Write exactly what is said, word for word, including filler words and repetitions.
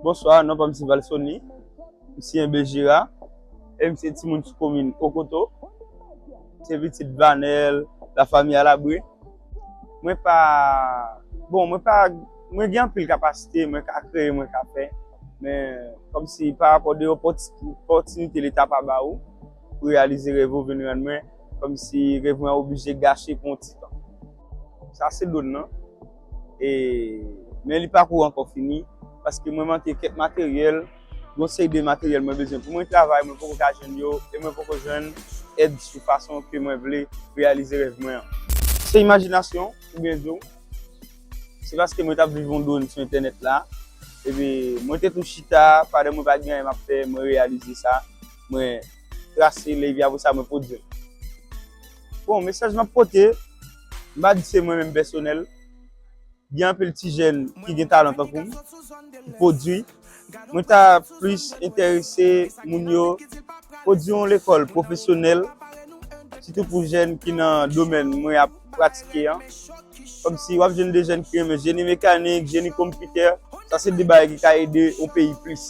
Bonswa, non pa m se Valsony, m se Enbe Jera, e m se timoun sou komin Okoto, se pitit Vanèl, Lafanmi Alabre. Mwen pa, bon, mwen pa, mwen gen anpil kapasite, mwen ka kreye, mwen ka fè, men kòmsi pa rapò de opòti-, opòtinite Leta pa ba ou pou reyalize rèv ou vin rann mwen, kòmsi rèv mwen oblije gache pou yon ti tan. Sa se done nan. E, men li poko ankò fini, paske mwen manke kèk materyèl, yon seri de materyèl mwen bezwen pou mwen travay, mwen poko ka jwenn yo, e mwen poko jwenn èd sou fason ke mwen vle reyalize rèv mwen an. Se imajinasyon, oubyen di w, se paske mwen t ap viv yon done sou entènèt la, epi mwen te tou chita, pandan mwen pa t gen anyen m ap fè, mwen reyalize sa, mwen trase l, epi apre sa mwen pwodui l. Bon, mesaj m ap pote, m pa di se mwen menm pèsonèl, gen anpil ti jèn ki gen talan tankou m, ki pwodui. Mwen ta plis enterese moun yo pwodui yon lekòl pwofesyonèl, sitou pou jèn ki nan domèn mwen ap pratike an. Kòmsi w ap jwenn de jèn ki renmen jeni mekanik, jeni konpitè, sa se de bagay ki ka ede yon peyi plis.